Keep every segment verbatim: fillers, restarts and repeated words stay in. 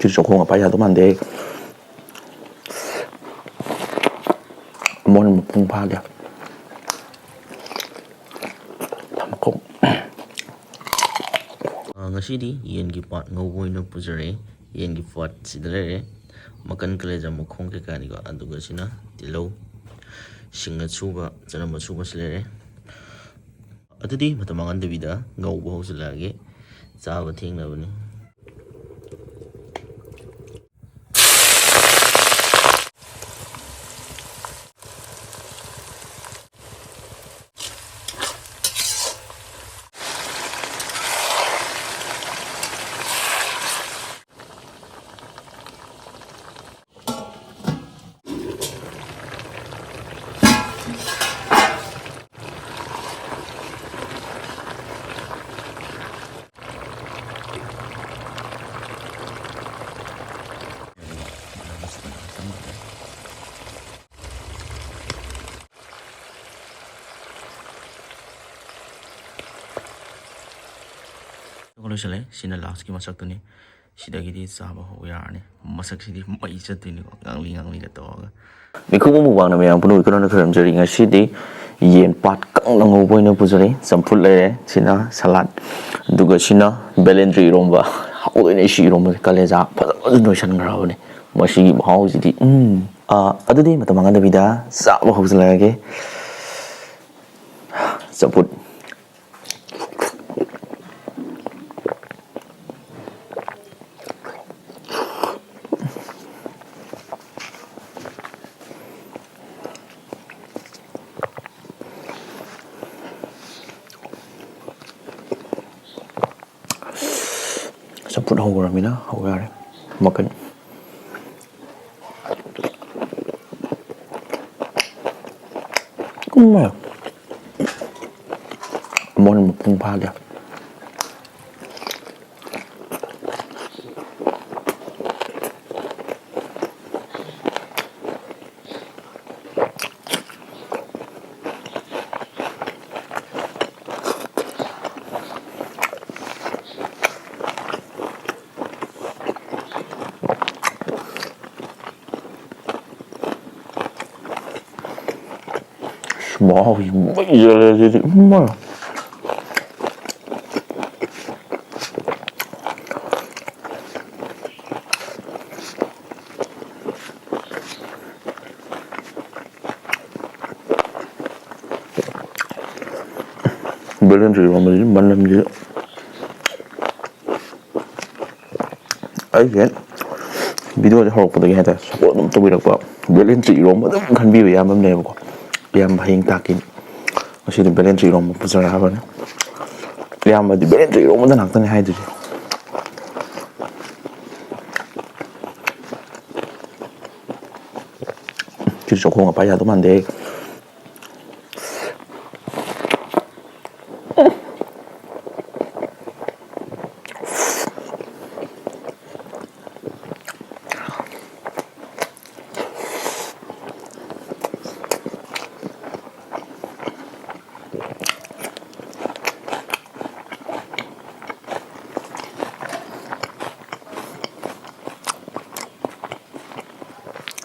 ꯁꯤ ꯆꯥꯛꯈꯣꯡ ꯄꯥꯏ ꯌꯥꯗꯧ ꯃꯥꯟꯗꯦ꯫ ꯃꯣꯟ ꯃꯄꯨꯡ ꯐꯥꯗꯦ꯫ ꯊꯝꯃꯀꯣ꯫ ꯑ, ꯉꯁꯤꯗꯤ ꯌꯦꯟꯒꯤ ꯄꯥꯠ ꯉꯧꯕ ꯑꯣꯏꯅ ꯄꯨꯖꯔꯛꯑꯦ꯫ ꯌꯦꯟꯒꯤ ꯄꯥꯠ ꯁꯤꯗ ꯂꯩꯔꯦ꯫ ꯃꯀꯟ, ꯀꯂꯦꯖꯥ, ꯃꯈꯣꯡ ꯀꯩꯀꯥꯅꯤꯀꯣ꯫ ꯑꯗꯨꯒ ꯁꯤꯅ ꯇꯤꯜꯍꯧ, ꯁꯤꯡ ꯑꯁꯨꯕ, ꯆꯅꯝ ꯑꯁꯨꯕꯁꯨ ꯂꯩꯔꯦ꯫ ꯑꯗꯨꯗꯤ ꯃꯇꯝ ꯃꯥꯡꯍꯟꯗꯕꯤꯗ ꯉꯧꯕ ꯍꯧꯖꯤꯜꯂꯛꯑꯒꯦ꯫ ꯆꯥꯕ ꯊꯦꯡꯅꯕꯅꯤ꯫ ꯂꯣꯏꯁꯤꯜꯂꯦ꯫ ꯁꯤꯅ ꯂꯥꯁꯀꯤ ꯃꯁꯛꯇꯨꯅꯤ꯫ ꯁꯤꯗꯒꯤꯗꯤ ꯆꯥꯕ ꯍꯧꯕ ꯌꯥꯔꯅꯤ꯫ ꯃꯁꯛꯁꯤꯗꯤ ꯃꯩ ꯆꯠꯇꯣꯏꯅꯤꯀꯣ, ꯉꯥꯡꯂꯤ ꯉꯥꯡꯂꯤꯒ ꯇꯧꯔꯒ꯫ ꯃꯤꯈꯨꯕ ꯃꯨꯛꯕꯥꯡꯅ ꯃꯌꯥꯝ ꯄꯨꯝꯅꯃꯛ ꯏꯈꯠ ꯍꯟꯅ ꯈꯨꯔꯨꯝꯖꯔꯤ꯫ ꯉꯁꯤꯗꯤ ꯌꯦꯟ ꯄꯥꯠ ꯀꯪꯅ ꯉꯧꯕ ꯑꯣꯏꯅ ꯄꯨꯖꯔꯦ꯫ ꯆꯝꯐꯨꯠ ꯂꯩꯔꯦ, ꯁꯤꯅ ꯁꯂꯥꯗ, ꯑꯗꯨꯒ ꯁꯤꯅ ꯕꯦꯂꯦꯟꯗ꯭ꯔꯤ ꯏꯔꯣꯝꯕ꯫ ꯍꯥꯎꯗꯣꯏꯅꯦ ꯁꯤ ꯏꯔꯣꯝꯕꯁꯦ꯫ ꯀꯥꯂꯦꯖꯥ ꯐꯖꯅꯁꯨ ꯅꯣꯏꯁꯟꯈ꯭ꯔꯕꯅꯦ꯫ ꯃꯁꯤꯒꯤ ꯃꯍꯥꯎꯁꯤꯗꯤ, ꯎꯝ꯫ ꯑꯥ, ꯑꯗꯨꯗꯤ ꯃꯇꯝ ꯃꯥꯡꯍꯟꯗꯕꯤꯗ ꯆꯥꯕ ꯍꯧꯖꯤꯜꯂꯛꯑꯒꯦ꯫ ꯆꯝꯐꯨꯠ꯫ ꯆꯝꯐꯨꯠ ꯍꯧꯈ꯭ꯔꯃꯤꯅ ꯍꯧ ꯌꯥꯔꯦ꯫ ꯃꯀꯟ꯫ ꯎꯝ꯫ ꯃꯣꯟ ꯃꯄꯨꯡ ꯐꯥꯗꯦ꯫ ꯋꯥꯎ, ꯃꯩ ꯆꯠꯂꯦ ꯁꯤꯗꯤ꯫ ꯏꯃꯥ꯫ ꯕꯦꯂꯦꯟꯗ꯭ꯔꯤ ꯏꯔꯣꯝꯕꯁꯤ ꯃꯅꯝꯁꯤ ꯑꯩꯁꯦ ꯚꯤꯗꯤꯑꯣꯁꯦ ꯍꯧꯔꯛꯄꯗꯒꯤ ꯍꯥꯏꯇꯥꯔꯦ, ꯁꯞꯄꯣꯔꯠ ꯑꯗꯨꯝ ꯇꯧꯕꯤꯔꯛꯄ, ꯕꯦꯂꯦꯟꯗ꯭ꯔꯤ ꯏꯔꯣꯝꯕ ꯑꯗꯨꯝ ꯈꯟꯕꯤꯕ ꯏꯌꯥꯝꯕ ꯑꯃ ꯂꯩꯌꯦꯕꯀꯣ꯫ ꯏꯌꯥꯝꯕ ꯍꯌꯦꯡ ꯇꯥꯛꯀꯤꯅꯤ꯫ ꯉꯁꯤꯗꯤ ꯕꯦꯂꯦꯟꯗ꯭ꯔꯤ ꯏꯔꯣꯝꯕ ꯄꯨꯖꯔꯛꯑꯕꯅꯤ꯫ ꯏꯌꯥꯝꯕꯗꯤ ꯕꯦꯂꯦꯟꯗ꯭ꯔꯤ ꯏꯔꯣꯝꯕꯗ ꯉꯥꯛꯇꯅꯤ ꯍꯥꯏꯗꯨꯗꯤ꯫ ꯁꯤꯁꯨ ꯆꯥꯛꯈꯣꯡ ꯄꯥꯏ ꯌꯥꯗꯧ ꯃꯥꯟꯗꯦ꯫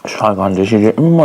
ꯁꯥ ꯀꯥꯟꯗꯦ ꯁꯤꯗꯤ꯫ ꯎꯝ꯫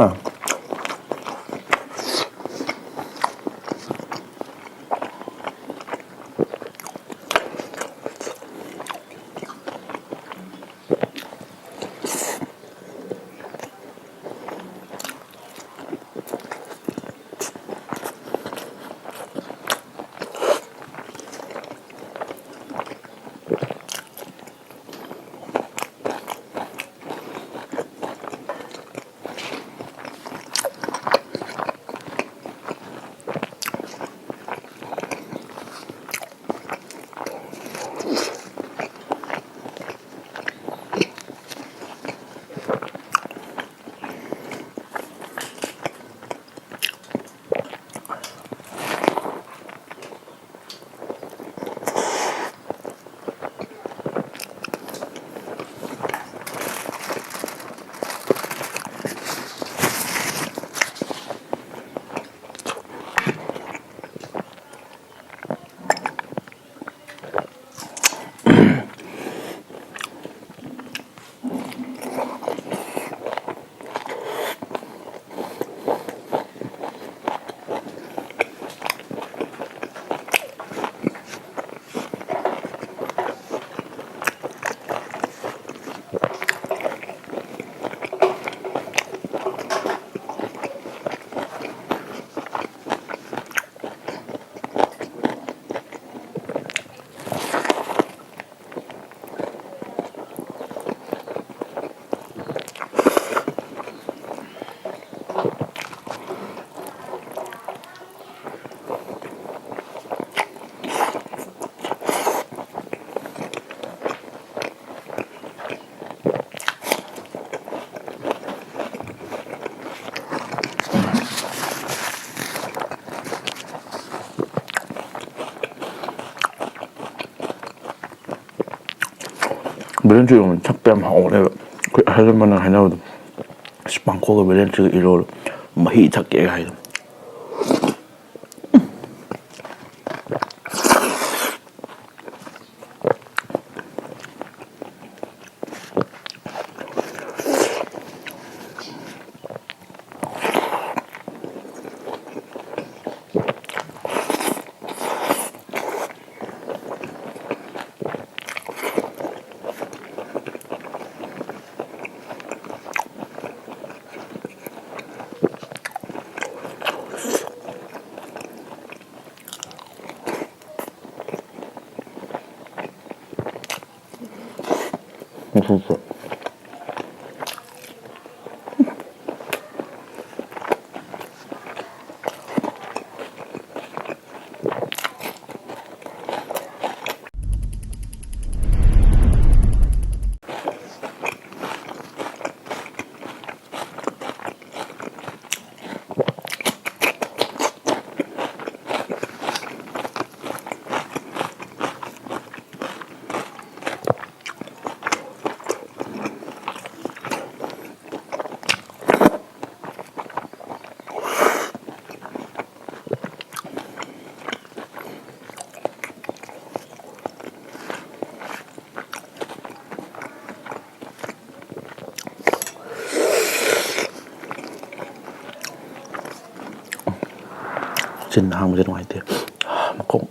ꯕꯦꯂꯦꯟꯗ꯭ꯔꯤ ꯏꯔꯣꯟꯕ ꯊꯛꯄ ꯌꯥꯝ ꯍꯥꯎꯕꯅꯦꯕ꯫ ꯑꯩꯈꯣꯏ ꯑꯍꯜ ꯂꯃꯟꯅ ꯍꯥꯏꯅꯕꯗꯣ, "ꯑꯁ, ꯄꯥꯡꯈꯣꯛꯒ ꯕꯦꯂꯦꯟꯗ꯭ꯔꯤꯒ ꯏꯔꯣꯜꯂꯣ, ꯃꯍꯤ ꯊꯛꯀꯦ" ꯍꯥꯏꯗꯣ꯫ ꯉꯁꯤꯁꯦ꯫ ꯆꯤꯟ ꯍꯥꯡꯕꯁꯦ ꯅꯨꯡꯉꯥꯏꯇꯦ꯫ ꯃꯈꯣꯡ꯫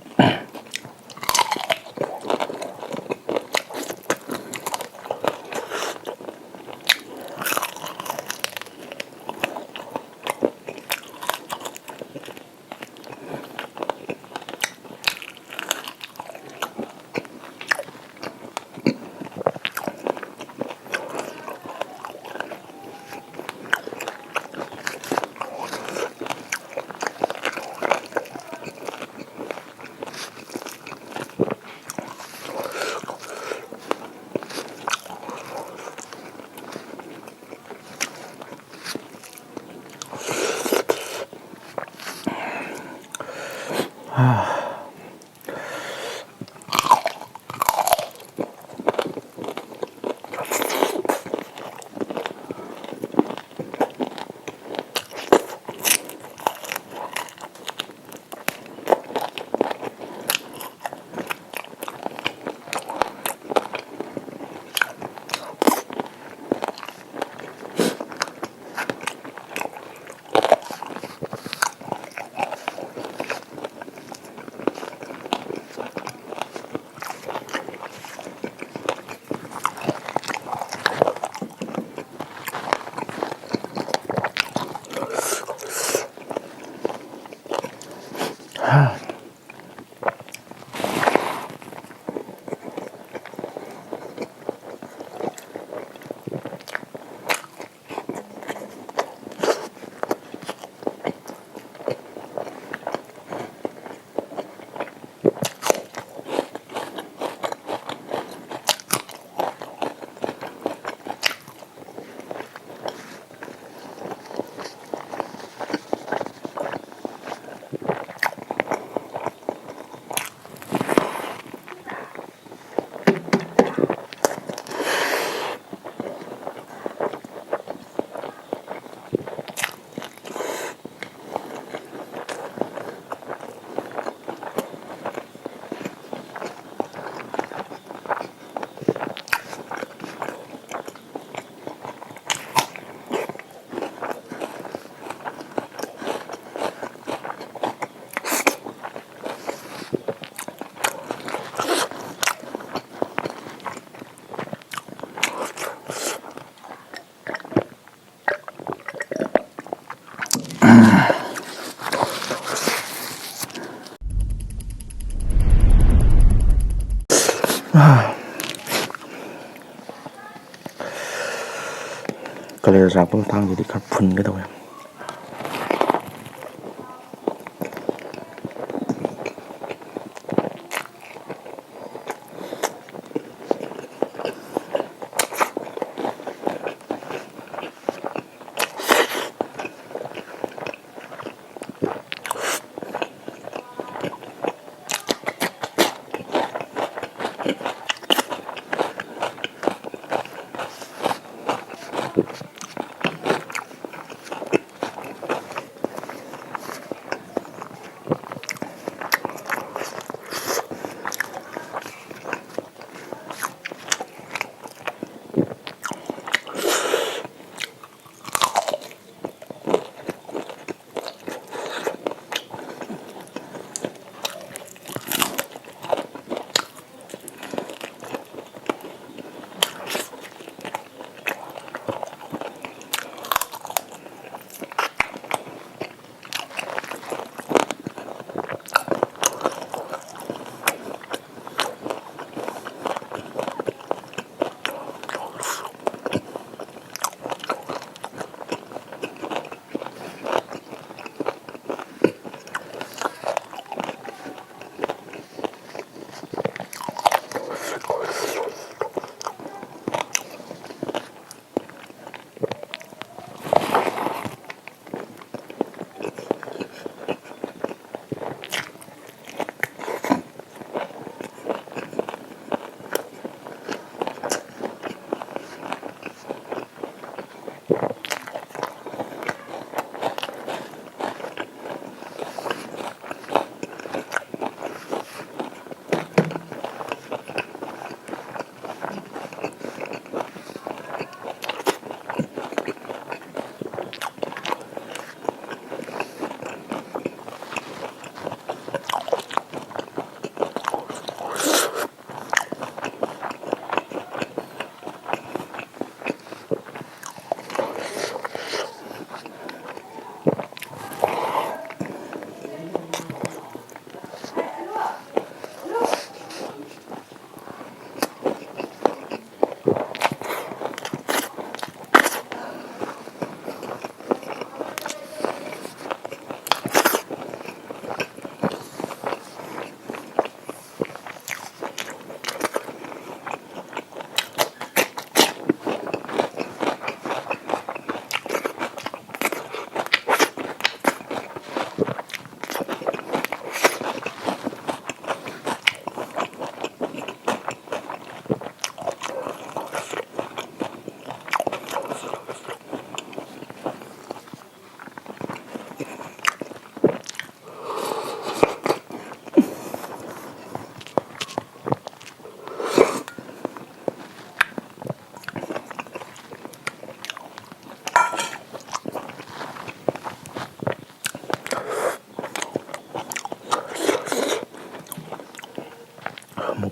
ꯀꯂꯦꯖꯥ ꯆꯥꯔꯛꯄ ꯃꯇꯥꯡꯁꯤꯗꯤ ꯈꯔ ꯐꯨꯟꯒꯦ ꯇꯧꯋꯦ꯫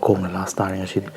ꯀꯣꯡꯅ ꯂꯥꯁ ꯇꯥꯔꯦ ꯉꯁꯤꯗꯤ꯫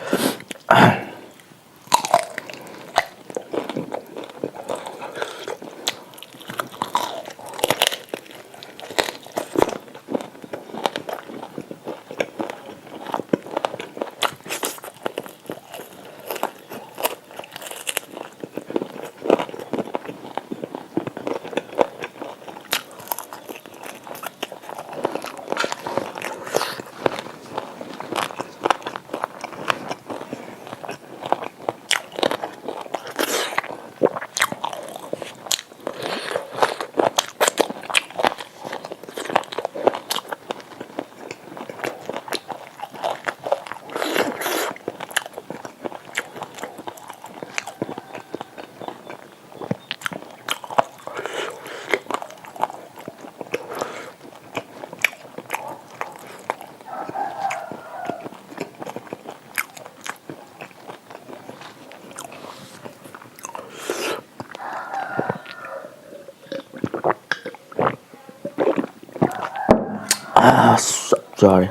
ꯑꯁ, ꯆꯞ ꯆꯥꯔꯦ꯫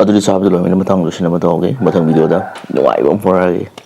ꯑꯗꯨꯗꯤ ꯆꯥꯕꯗ ꯂꯣꯏꯔꯕꯅꯤꯅ ꯃꯊꯪ ꯂꯣꯏꯁꯤꯟꯅꯕ ꯇꯧꯔꯒꯦ꯫ ꯃꯊꯪ video ꯗ ꯅꯨꯡꯉꯥꯏꯕ ꯑꯃ ꯄꯨꯔꯛꯑꯒꯦ꯫